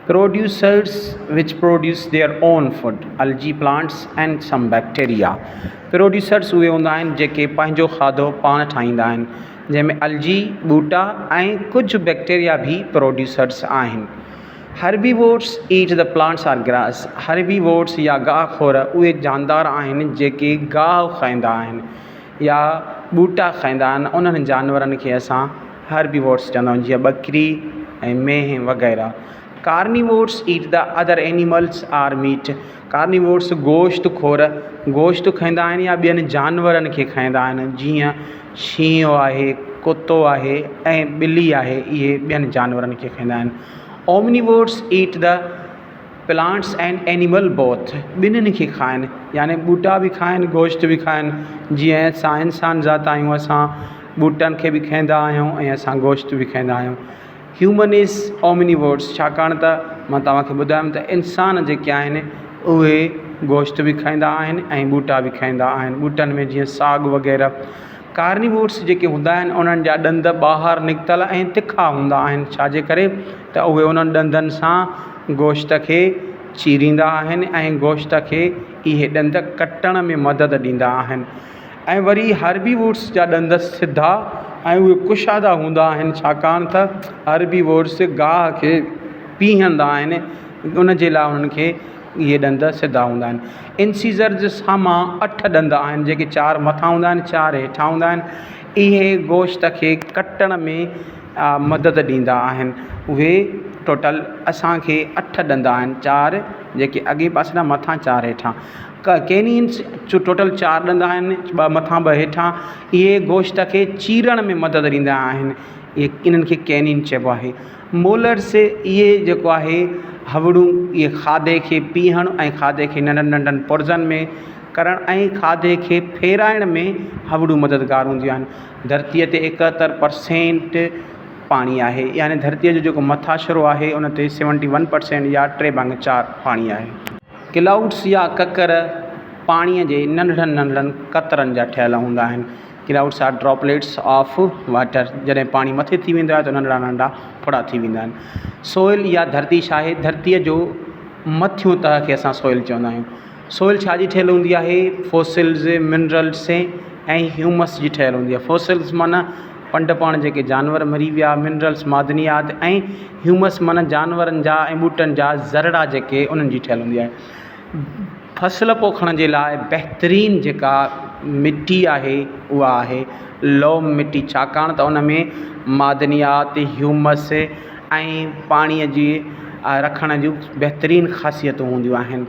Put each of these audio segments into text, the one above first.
Producers which produce their own food, algae plants and some bacteria. Producers اهي هوندا آهن جيڪي پنهنجو کاڌو پاڻ ٺاهيندا آهن جنهن ۾ الجي، ٻوٽا ۽ ڪجهه بيڪٽيريا به پروڊيوسرز آهن. Herbivores eat the plants or grass, herbivores يا گاهه خور اهي جاندار آهن جيڪي گاهه کائيندا آهن يا ٻوٽا کائيندا آهن انهن جانورن کي اسان هربيوورس چوندا آهيون جيئن ٻڪري ۽ مينهن وغيره. Carnivores eat the other animals or meat, carnivores گوشت خور گوشت کائيندا آهن يا ٻين جانورن کي کائيندا آهن جيئن شينهن آهي ڪتو آهي ۽ ٻلي آهي اهي ٻين جانورن کي کائيندا آهن. Omnivores eat the plants and animal both, ٻنهين کي کائن يعني ٻوٽا به کائن گوشت به کائن جيئن اسان انسان ذات آهيون اسان ٻوٽن کي به کائيندا آهيون ۽ اسان گوشت به کائيندا آهيون هيومن از اومنيوورس ڇاڪاڻ ته مان توهان کي ٻڌايم ته انسان جيڪي آهن اهي گوشت به کائيندا آهن ۽ ٻوٽا به کائيندا آهن ٻوٽن ۾ جيئن ساڳ وغيره ڪارنيوورس جيڪي هوندا آهن انهن جا ڏند ٻاهر نڪتل ۽ تکا هوندا آهن ڇاجي ڪري ته اهي انهن ڏندن سان گوشت کي چيريندا آهن ۽ گوشت کي اهي ڏند ڪٽڻ ۾ مدد ڏيندا آهن ۽ وري هربيوورس جا ڏند سڌا ۽ اهي ڪشادا هوندا آهن ڇاڪاڻ ته هربيوورس گاهه کي پيهندا آهن ان جي لاء انهن کي اهي ڏند سڌا هوندا آهن. انسيزرز سامهان اٺ ڏند آهن جيڪي چار مٿان هوندا آهن چار هيٺان هوندا آهن. اهي گوشت کي ڪٽڻ ۾ مدد ڏيندا آهن. اهي ٽوٽل اسان کي اٺ ڏند آهن چار جيڪي اڳئين پاسي کان مٿان چار هيٺان. ڪينينس ٽوٽل چار ڏند آهن ٻه مٿان ٻه هيٺان. اهي گوشت کي چيرڻ ۾ مدد ڏيندا آهن. اهي انهن کي ڪينين چئبو آهي. مولرس اهي جيڪو آهي هوڙون اهي کاڌي کي پيهڻ ۽ کاڌي کي ننڍن ننڍن پرزن ۾ ڪرڻ ۽ کاڌي کي ڦيرائڻ ۾ هوڙون مددگار هونديون آهن. ڌرتيء تي ايڪهتر پرسينٽ پاڻي آهي يعني ڌرتيء جو جيڪو مٿاڇرو آهي ان تي سيونٽي ون پرسينٽ يا ٽي ڀاڱي چار پاڻي آهي. ڪلائوڊس يا ڪڪر پاڻيء جي ننڍڙن ننڍڙن قطرن جا ٺهيل هوندا آهن. Clouds are droplets of water جڏهن پاڻي مٿي ٿي ويندو آهي ته ننڍڙا ننڍڙا ڦڙا ٿي ويندا آهن. سوئل يا ڌرتي ڇا آهي؟ ڌرتيء جو مٿيون تهه کي اسان سوئل چوندا آهيون. سوئل ڇا جي ٺهيل هوندي آهي؟ فوسلز، منرلس ۽ هيومس جي ٺهيل هوندي آهي. فوسلز معنيٰ پنڊ پاڻ جيڪي جانور مري ويا، منرلس معدنيات ۽ هيومس معنيٰ جانورن جا ۽ ٻوٽن جا ذرڙا جيڪي انهن جي ٺهيل هوندي آهي. فصل پوکڻ جي لاء بهترين جيڪا مٽي آهي اها آهي لوم مٽي ڇاڪاڻ ته ان ۾ معدنيات، هيومس ۽ پاڻيء جي رکڻ جون بهترين خاصيتون هونديون آهن.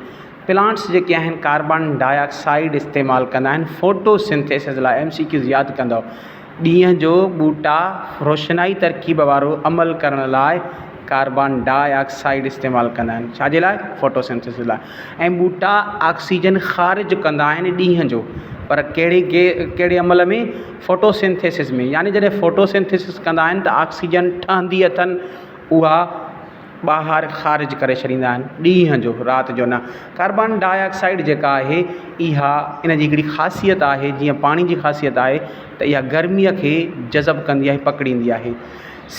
پلانٽس جيڪي آهن ڪاربان ڊاء آڪسائيڊ استعمال ڪندا آهن فوٽو سنٿيسز لاء ايم سي ڪيوز ياد ڪندؤ ڏينهن جو ٻوٽا روشنائي ترڪيب وارو عمل ڪرڻ لاء ڪاربان ڊاء آڪسائيڊ استعمال ڪندا آهن ڇا جي لاء فوٽوسنٿيسز لاء ۽ ٻوٽا آڪسيجن خارج ڪندا آهن ڏينهن جو پر ڪهڙي ڪهڙي عمل ۾ فوٽوسنٿيسز ۾ يعني جڏهن فوٽوسنٿيسز ڪندا آهن ته آڪسيجن ٺهندي اٿن اها ٻاهر خارج ڪري ڇڏيندا آهن ڏينهن جو رات جو نه ڪاربان ڊاء آڪسائيڊ جيڪا آهي اها ان جي هڪڙي خاصيت آهي جيئن پاڻي جي خاصيت آهي ته اها گرميء کي جذب ڪندي آهي پڪڙيندي آهي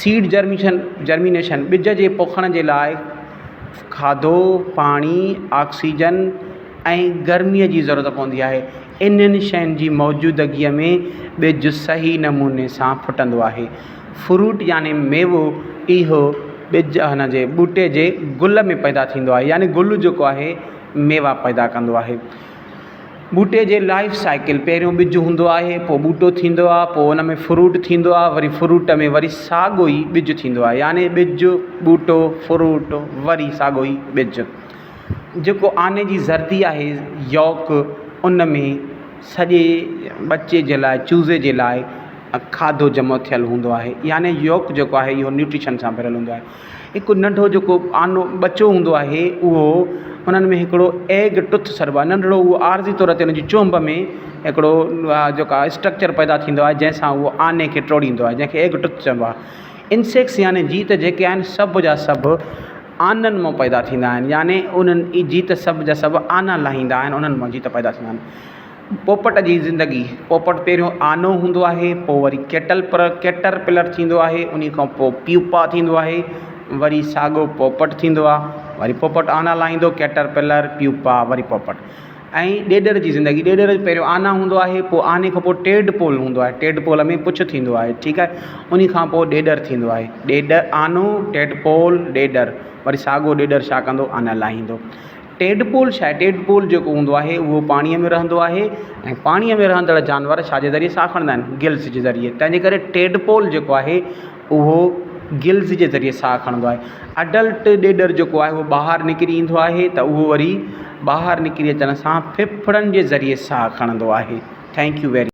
سيڊ جرميشن جرمينيشن ٻج جي پوکڻ جي لاء کاڌو پاڻي آڪسيجن ۽ گرميء جي ضرورت پوندي آهي. انهن شين جي موجودگيء ۾ ٻج صحيح نموني سان ڦٽندو آهي. فروٽ يعني ميوو اهو ٻج هن جي ٻوٽي جي گل ۾ پيدا ٿيندو آهي يعني گل جيڪو آهي ميوا پيدا ڪندو آهي. ٻوٽي جي لائيف سائيڪل پهريون ٻج هوندو آهي پوء ٻوٽو ٿيندو آهي پوء ان ۾ فروٽ ٿيندو آهي وري فروٽ ۾ وري ساڳو ئي ٻج ٿيندو آهي يعني ٻج، ٻوٽو، فروٽ وري ساڳو ئي ٻج. جيڪو آني جي زردي آهي يوڪ ان ۾ سڄي ٻچي جي لاء چوزي جي لاء کاڌو جمع ٿيل هوندو آهي يعني يوڪ جيڪو آهي اهو نيوٽريشن سان ڀريل هوندو آهي هڪ ننڍو جيڪو آنو ٻچو هوندو آهي اهو انهن ۾ هڪڙو ايگ ٽٿ سڏبو آهي ننڍڙو اهو عارضي طور تي ان جي چهنب ۾ هڪڙو جيڪو آهي اسٽرڪچر پيدا ٿيندو آهي جنهن سان اهو آني کي ٽوڙيندو آهي جنهن کي ايگ ٽٿ چئبو آهي انسيڪس يعني جيت جيڪي آهن سڀ جا سڀ آنن مان پيدا ٿيندا آهن يعني انهن اهي جيت سڀ جا سڀ آنا لاهيندا آهن انهن مان جيت پيدا ٿيندا آهن. پوپٽ جي زندگي، پوپٽ پهريون آنو هوندو آهي پوء وري ڪيٽل پر ڪيٽر پلر ٿيندو آهي انهي کان پوء پيوپا ٿيندو آهي وري ساڳو پوپٽ ٿيندو آهي، وري پوپٽ آنا لاهيندو، ڪيٽر پلر، پيوپا، وري پوپٽ. ۽ ڏيڏر جي زندگي، ڏيڏر جو پهريون آنا هوندو آهي، پوء آني کان پوء ٽيڊ پول هوندو آهي، ٽيڊ پول ۾ پڇ ٿيندو آهي، ٺيڪ آهي، انهي کان پوء ڏيڏر ٿيندو آهي، ڏيڏ، آنو، ٽيڊ پول، ڏيڏر، وري ساڳو ڏيڏر ڇا ڪندو، آنا لاهيندو. ٽيڊ پول ڇا آهي؟ ٽيڊ پول جيڪو هوندو آهي اهو پاڻيء ۾ رهندو آهي ۽ پاڻيء ۾ رهندڙ جانور ڇا جي ذريعي ساهه کڻندا آهن؟ گلز جي ذريعي. تنهن جي ڪري ٽيڊ پول جيڪو آهي اهو گلز جي ذريعي ساهه کڻندو آهي. اڊلٽ ڏيڏر جيڪو آهي اهو ٻاهر نڪري ايندو آهي ته اهو وري ٻاهر نڪري اچڻ سان ڦڦڙن جي ذريعي ساهه کڻندو آهي. Thank you very.